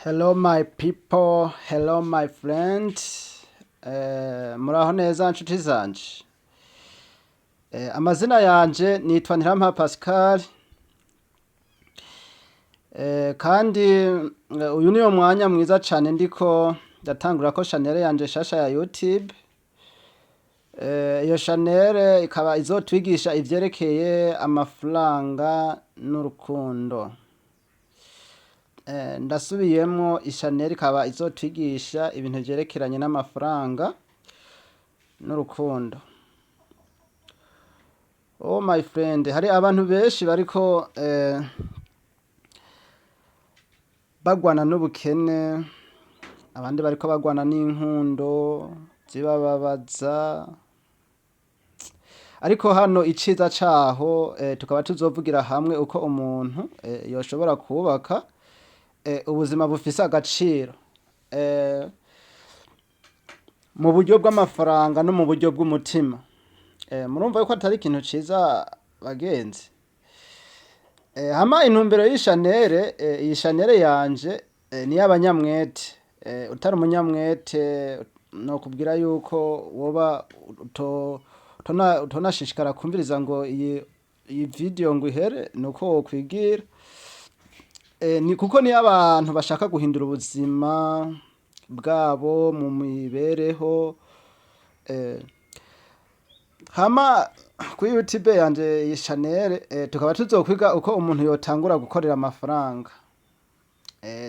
Hello my people, hello my friend. Muraho neza nshuti zanje. Amazina yanje nitwa Ntirampa Pascal. Kandi uyu niwo mwanya mwiza cane ndiko ndatangura ko channel yanje shasha ya YouTube. Iyo channel ikaba izotwigisha ivyerekeye amafaranga n'urukundo. Ndasubiyemwo, ishanel ikaba izotwigisha ibintu vyerekeranye n'amafaranga n'urukundo. Oh my friend, hari abantu benshi bariko bagwana n'ubukene, abandi bariko bagwana n'inkundo zibababaza. Ariko hano iciza caho tukaba tuzovugira hamwe uko umuntu yoshobora kubaka ubuzima bufise agaciro mu buryo bw'amafaranga no mu buryo bw'umutima. Murumva yuko atari ikintu ciza, bagenzi. Hama intumbero y'ishanere, iyi shanere yanje, ni iy'abanyamwete. Utari umunyamwete nokubwira yuko woba utonashishikara kumviriza ngo iyi video ngo ihere, nuko wokwigira. Ni kuko niyo abantu bashaka guhindura ubuzima bwabo mu mibereho. Hama kuri YouTube yanje iyi channel, tukaba tuzokwiga uko umuntu yotangura gukorera amafaranga.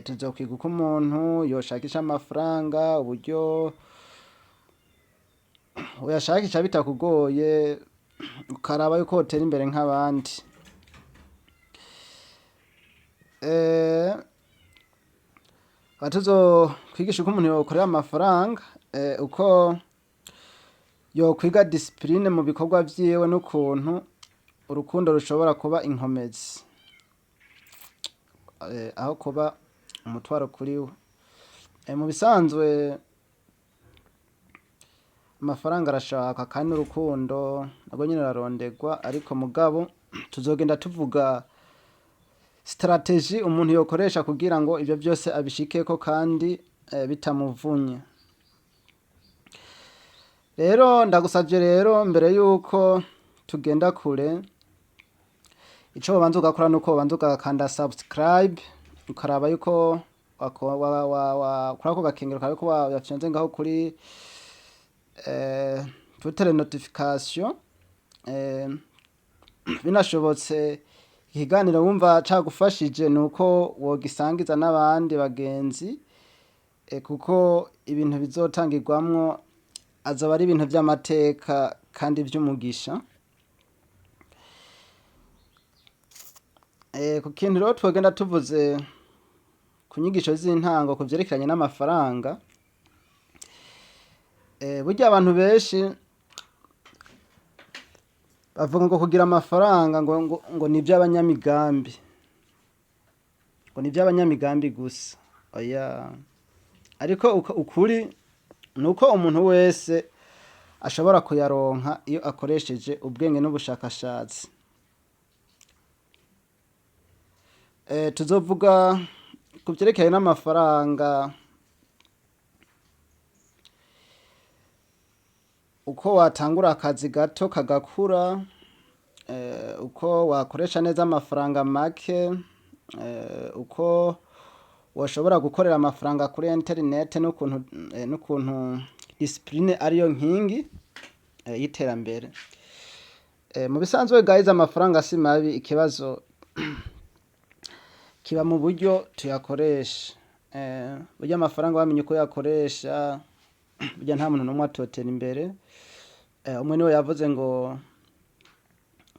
Tuzokwiga uko umuntu yoshakisha amafaranga, uburyo uyashakisha bitakugoye, ukaraba yuko wotera imbere nk'abandi. Tukaba tuzokwigisha uko umuntu yokorera amafaranga, uko yokwiga discipline mu bikorwa vyiwe n'ukuntu urukundo rushobora kuba inkomezi aho kuba umutwaro kuri we. Mu bisanzwe amafaranga arashaka kandi n'urukundo narwo nyene rurarondegwa, ariko mugabo tuzogenda tuvuga strategy umuntu yokoresha kugira ngo ivyo vyose abishikeko kandi bitamuvunye. Rero ndagusavye rero, mbere yuko tugenda kure, ico wobanza ugakora nuko wobanza ugakanda subscribe, ukaraba yuko kuri ako gakengero kawe ko wafyonze ngaho kuri toutes les notifications. Binashobotse, ikiganiro wumva cagufashije, nuko wogisangiza n'abandi bagenzi, kuko ibintu bizotangirwamwo azoba ari ibintu vy'amateka kandi vy'umugisha. Ku kintu rero twogenda tuvuze ku nyigisho z'intango ku vyerekeranye n'amafaranga, burya abantu benshi bavuga ngo kugira amafaranga ngo ni ivy'abanyamigambi, ngo ni ivy'abanyamigambi gusa. Oya, ariko ukuri nuko umuntu wese ashobora kuyaronka iyo akoresheje ubwenge n'ubushakashatsi. Tuzovuga ku vyerekeranye n'amafaranga, uko watangura akazi gato kagakura, uko wakoresha neza amafaranga make, uko woshobora gukorera amafaranga kuri internet, n'ukuntu discipline ariyo nkingi y'iterambere. Mu bisanzwe guys, amafaranga si mabi, ikibazo kiba mu buryo tuyakoresha. Burya amafaranga wamenye uko uyakoresha, burya nta muntu n'umwe atotera imbere. Umwe niwe yavuze ngo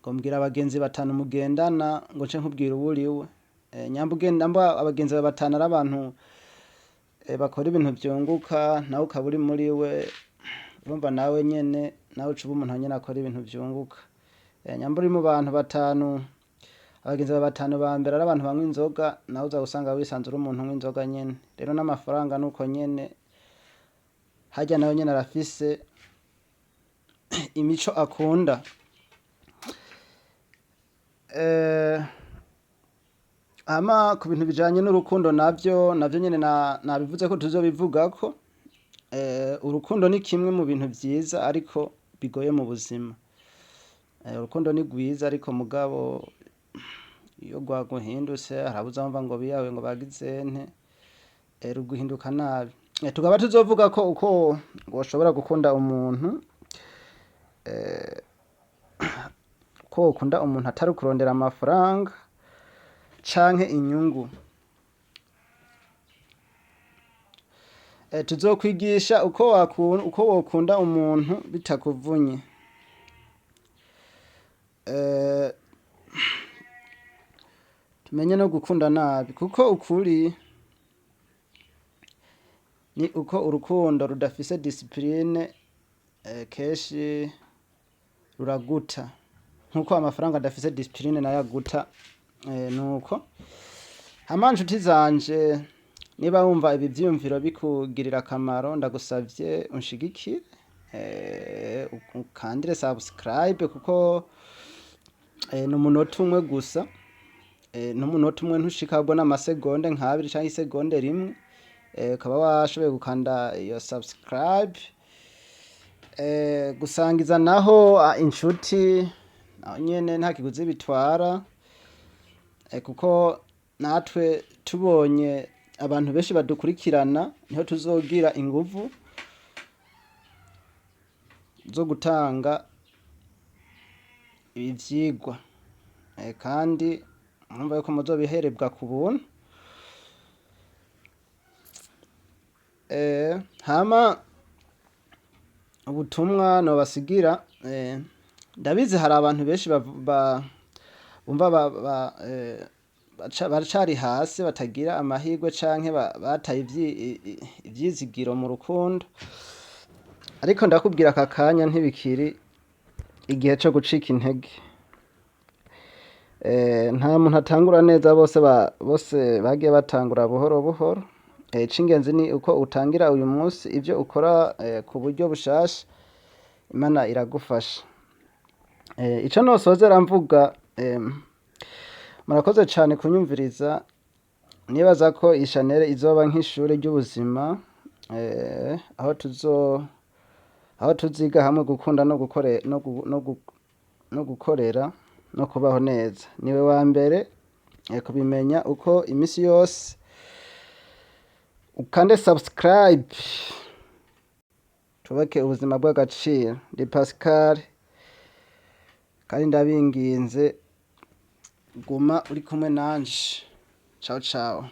mbwira abagenzi batanu mugendana ngo nce nkubwira uwo uriwe. Nyamba ugenda mba abagenzi bawe batanu ari abantu bakora ibintu vyunguka, nawe ukaba uri muri we, urumva nawe nyene nawe uca uba umuntu nyene akora ibintu vyunguka. Nyamba uri mu bantu batanu, abagenzi bawe batanu ba mbere ari abantu banywa inzoga, nawe uza gusanga wisanze uri umuntu unywa inzoga nyene. Rero n'amafaranga nuko nyene, harya nayo nyene arafise imico akunda. Hama ku bintu bijanye n'urukundo navyo nyene nabivuze ko tuzobivugako. Urukundo ni kimwe mu bintu vyiza ariko bigoye mu buzima. Urukundo ni rwiza ariko mugabo iyo rwaguhindutse hari abo uzumva ngo biyahuye ngo bagize nte, ruguhinduka nabi. Tukaba tuzovuga ko uko woshobora gukunda umuntu, ko wokunda umuntu atari ukurondera amafaranga canke inyungu. Tuzokwigisha uko wokunda umuntu bitakuvunye. Tumenye no gukunda nabi kuko ukuri ni uko urukundo rudafise discipline, kenshi ruraguta nkuko amafaranga adafise discipline nayo aguta, nuko. Hama nshuti zanje, niba wumva ibi vyiyumviro bikugirira akamaro, ndagusavye unshigikire, ukandire subscribe kuko ni umunota umwe gusa, n'umunota umwe ntushika ahubwo n'amasegonde nk'abiri canke isegonde rimwe, ukaba washoboye gukanda iyo subscribe. Gusangiza naho inshuti naho nyene nta kiguzi bitwara, kuko natwe tubonye abantu benshi badukurikirana niho tuzogira inguvu zo gutanga ivyigwa, kandi murumva yuko muzobiherebwa ku buntu. Hama ubutumwa nobasigira, ndabizi hari abantu benshi bumva baracari hasi batagira amahirwe canke bataye ivyizigiro mu rukundo, ariko ndakubwira aka kanya ntibikiri igihe co gucika intege. Nta muntu atangura neza, bose bagiye batangura buhoro buhoro. Icingenzi ni uko utangira uyu munsi ivyo ukora, ku buryo bushasha, Imana iragufasha. Ico nosozera mvuga, murakoze cane kunyumviriza, nibaza ko iyi chanel izoba nk'ishure ry'ubuzima, aho tuziga hamwe gukunda no gukorera no kubaho neza. Niwe wa mbere kubimenya uko imisi yose ukande subscribe tubake ubuzima bw'agaciro. Ndi Pascal kandi ndabinginze guma uri kumwe nanje. Ciao ciao.